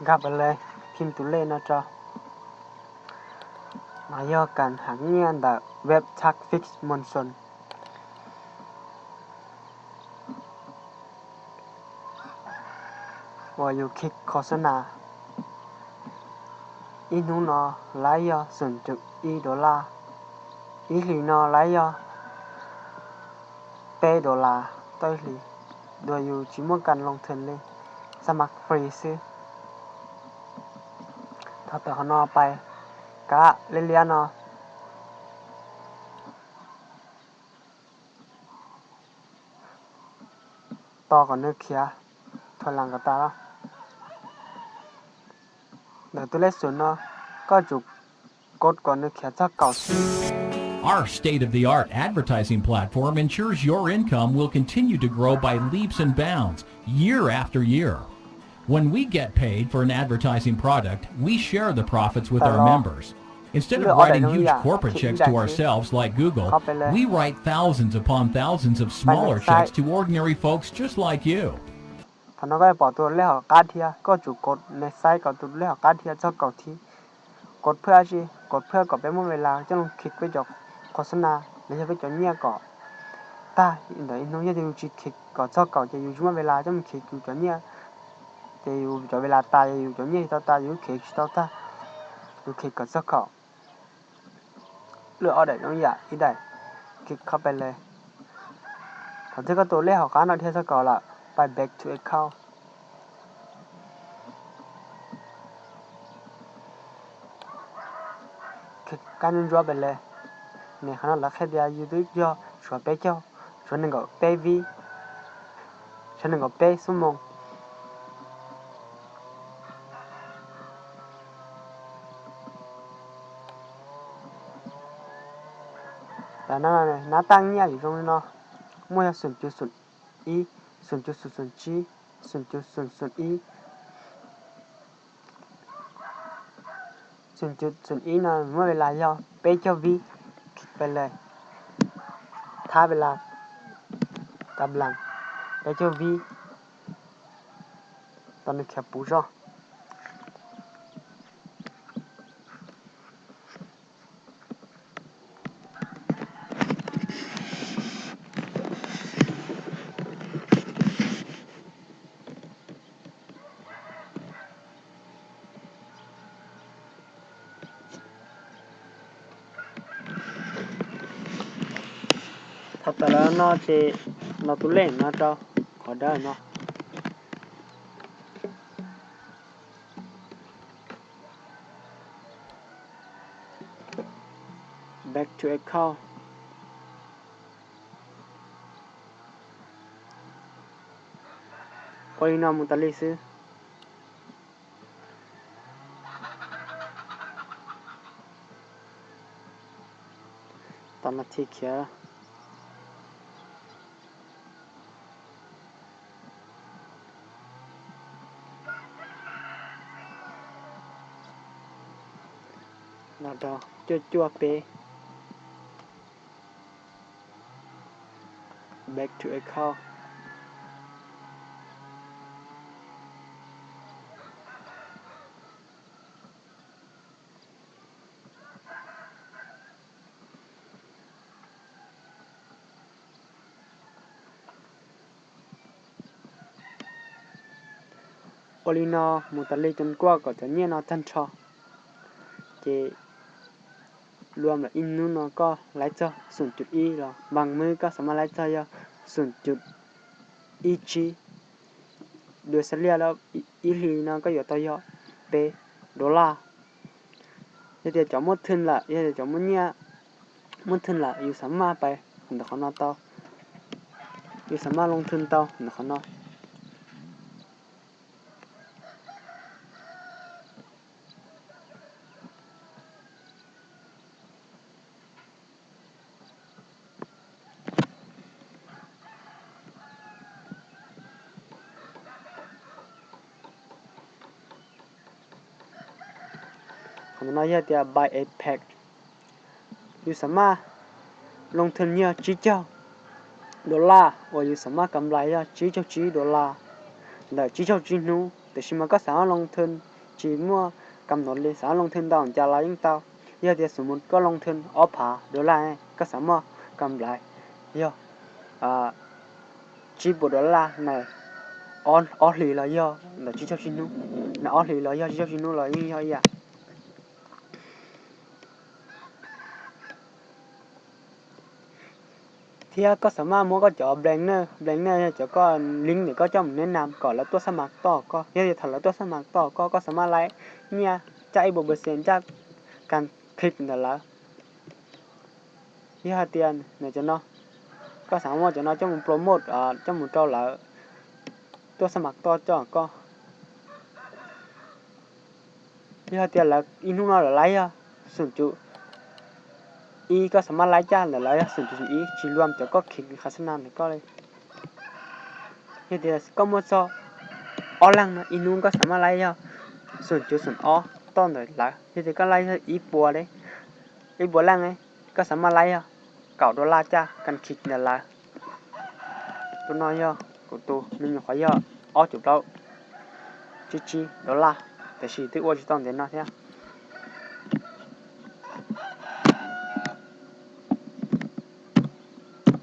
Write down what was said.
ກັບໄປເລີຍ ພິມຕົວເລກເນາະເຈົ້າ. ມາເວົ້າກັນຫາງຽນດາເວັບທັກຟິກມວນຊົນ ວ່າຢູ່ຄລິກໂຄສະນາ ອີໜູເນາະ ໄລຍອດສູນຈຸດອີໂດລາ ອີຫຼີເນາະ ໄລຍອດ ເປໂດລາ ໂຕອີ່ຫຼີ ໂດຍຢູ່ຈິໝົດການລົງທຶນເລີຍ ສະໝັກຟຣີຊື່. ຖ້າໄປຂ້າງນອກໄປກະເລຍໆເນາະ ຕໍ່ກ່ອນເນີເຄຍ ຖອຍຫຼັງກະຕາ ແລ້ວໂຕເລກສູນເນາະ ກໍຈຸ ກົດກ່ອນເນີເຄຍເຈົ້າເກົ່າ. Our state-of-the-art advertising platform ensures your income will continue to grow by leaps and bounds year after year. When we get paid for an advertising product, we share the profits with our members. Instead of writing huge corporate checks to ourselves like Google, we write thousands upon thousands of smaller checks to ordinary folks just like you. ຖ້ານ້ອງກໍໄປເປົ່າໂຕເລກເຂົ້າກາດເທື່ອ ກໍຈຸກົດໃນໄຊກໍໂຕເລກເຂົ້າກາດເທື່ອເຈົ້າເກົ່າທີ ກົດເພື່ອຊິ ກົດເພື່ອກໍໄປໝົດເວລາ ຈັ່ງຄລິກໄປຈໍໂຄສະນາ ຫຼືເຮັດໄປຈໍເນຍກໍ ຕາ ອິນດອ ອິນໂນ ເຮັດຢູ່ຊິຄລິກກໍເຈົ້າເກົ່າ ຈະຢູ່ຊິໝົດເວລາ ຈັ່ງຄລິກຢູ່ຈໍເນຍ ຈະຢູ່ຈໍເວລາຕາ ຈະຢູ່ຈໍເນຍ ເຈົ້າຕາ ຢູ່ຄລິກ ເຈົ້າຕາ ຢູ່ຄລິກກໍເຈົ້າເກົ່າ. ເລືອກເອົາໄດ້ນ້ອງຢາກອີກໄດ້ ຄລິກເຂົ້າໄປເລີຍ. ຖ້າຖືກະໂຕເລກເຂົ້າການເນາະ ເທື່ອສະເກົ່າລະ ໄປ back to account ຄລິກການຍົວໆໄປເລີຍ. ໃນຂະນະລະແຄດຢາຢູທູບຍໍ ຊວນເປເຈົ້າ ສ່ວນໜຶ່ງກໍເປວີ ສ່ວນໜຶ່ງກໍເປຊົ່ວໂມງ. ແຕ່ນັ້ນນະ ໜ້າຕ່າງເງຍຢູ່ຕົງນີ້ເນາະ ໝວດສູນຈຸດສູນອີ ສູນຈຸດສູນສູນຈີ ສູນຈຸດສູນສູນອີ ສູນຈຸດສູນອີນະ ໝົດເວລາແລ້ວ ເປເຈົ້າວີ ຄລິກໄປເລີຍ ຖ້າເວລາກຳລັງ ເປເຈົ້າວີ ຕອນນີ້ແຄ່ປູເຈາະ. ຖ້າຕາລາງເນາະ ເຈເນາະ ໂຕເລກເນາະເຈົ້າ ຂໍເດີເນາະ. Back to account. ໂອລິນອມມຸຕາລີຊື້ ຕາມມາທີ່ເຄຍ ໜ້າດອກ ຈົວໆເປ Back to account. ໂອລິນອ ມຸຕາລີ ຈົນກວ່າກໍຈະເນຍເນາະ ຈັນທອ ເຈ ລວມແລ້ວ ອິນນູເນາະ ກໍໄລ່ເຈົ້າສູນຈຸດອີລະ ບາງມື້ກໍສາມາດໄລ່ເຈົ້າຢູ່ສູນຈຸດອີຈີ ໂດຍສະເລ່ຍແລ້ວ ອີ ອີຫຼີເນາະ ກໍຢູ່ຕໍ່ຢູ່ເປໂດລາ. ເຮັດໃຫ້ເຈົ້າໝົດທຶນລະ ເຮັດໃຫ້ເຈົ້າໝົດເນຍ ໝົດທຶນລະ ຢູ່ສາມາດໄປເດີຂ້າງນອກຕໍ່ ຢູ່ສາມາດລົງທຶນຕໍ່ເດີຂ້າງນອກ. ຄຳນວນເຮັດແຕ່ buy a pack ຢູ່ສາມາດລົງທຶນເຍອະຈີ່ເຈົ້າໂດລາ ໂອ ຢູ່ສາມາດກຳໄລເຍອະຈີ່ເຈົ້າຈີ່ໂດລາ ແລະ ຈີ່ເຈົ້າຈີ່ນູ ແຕ່ຊິມາກໍສາມາດລົງທຶນ Chỉ mua cầm nốt lên, sao lông thơm đỏ chả là những tao. Giờ thì số một có lông thơm óp phá đô la này, có sao mua cầm lại. Giờ, à, chỉ bộ đô la này, óp, óp lì là giờ, là chỉ cho xin nú. Là óp lì là giờ, chỉ cho xin nú là những giờ vậy. ເທື່ອກໍສາມາດມົວກໍຈະເອົາແບລງເນີ ແບລງເນີຈະກໍລິ້ງນີ້ກໍຈະແນະນຳກໍແລ້ວຕົວສະໝັກຕໍ່ກໍ ເຮັດໃຫ້ຖ້າແລ້ວຕົວສະໝັກຕໍ່ກໍ ກໍສາມາດໄລ່ເນຍຈາກອີກບໍ່ເປີເຊັນຈາກການຄລິກນັ້ນລະ ເຮັດໃຫ້ຕຽນເນາະ ກໍສາມາດຈະເນາະ ຈະໝູໂປຣໂມດ ອາ ຈະໝູເຈົ້າລະຕົວສະໝັກຕໍ່ຈອກກໍ Yo hati la inu no la la yo. Sun chu i ko sama la cha la la yo. Sun chu i chi luam cho ko khik khasana ne ko le. Yo hati ko mo so o lang no inu ko sama la yo. Sun chu sun o ton de la. Yo hati ko la yo i po le. I po lang e. Ko sama la yo. Kau do la cha kan khik ne la. Tu no yo. Ku tu ni nyo kho yo. O chu plau. Chi chi do la. Te si tu o chi ton de no ya.